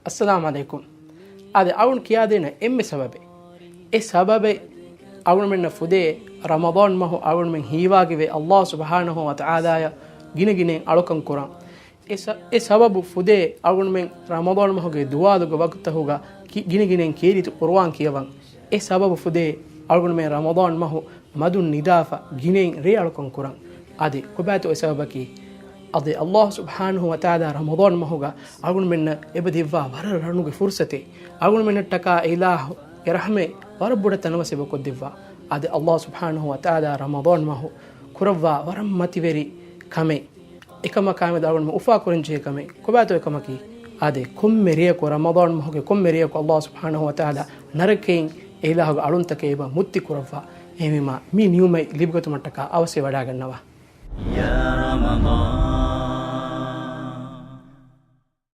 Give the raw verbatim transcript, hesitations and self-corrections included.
އައްސަލާމު ޢަލައިކުމް. އާދެ، އަޅުން ކިޔާދޭނަ އެންމެ ސަބަބެއް. އެ ސަބަބެއް އަޅުންމެންނަށް ފުދޭ ރަމަޟާން މަހު އަޅުންމެން ހީވާގިވެ ﷲ ސުބްޙާނަހޫ ވަތަޢާލާޔަށް ގިނަ ގިނައިން އަޅުކަން ކުރަން. އެ ސަ-، އެ ސަބަބު ފުދޭ އަޅުންމެން ރަމަޟާން މަހުގެ ދުވާލުގެ ވަގުތުތަހުގަ ކި-، ގިނަ ގިނައިން ކީރިތި ޤުރުއާން ކިޔަވަން. އެ ސަބަބު ފުދޭ އަޅުގަނޑުމެން ރަމަޟާން މަހު މަދުން ނިދާފަ ގިނައިން ރޭ އަޅުކަން ކުރަން. އާދެ، ކޮބާތޯ އެ ސަބަބަކީ؟ އާދެ، ﷲ ސުބްޙާނަހޫ ވަތަޢާލާ ރަމަޟާން މަހުގަ އަޅުގަނޑުމެންނަށް އެބަ ދެއްވާ ވަރަށް ރަނުގެ ފުރުޞަތެއް. އަޅުގަނޑުމެންނަށްޓަކާ އެ އިލާހުގެ ރަޙްމަތް ވަރަށް ބޮޑަށް ތަނަވަސް އެބަ ކޮށްދެއްވާ. އާދެ، ﷲ ސުބްޙާނަހޫ ވަތަޢާލާ ރަމަޟާން މަހު ކުރައްވާ ވަރަށް މަތިވެރި ކަމެއް. އެކަމަކާމެދު އަޅުގަނޑުމެން އުފާކުރަންޖެހޭ ކަމެއް. ކޮބާތޯ އެކަމަކީ؟ އާދެ، ކޮންމެ ރެޔަކު، ރަމަޟާން މަހުގެ ކޮންމެ ރެޔަކު ﷲ ސުބްޙާނަހޫ ވަތަޢާލާ ނަރަކައިން އެ އިލާހުގެ އަޅުންތަކެއް އެބަ މުއްތި ކުރައްވާ. އެހެންވީމާ، މި ނިޢުމަތް ލިބިގަތުމަށްޓަކާ އަވަސްވެ ވަޑާގަންނަވާ.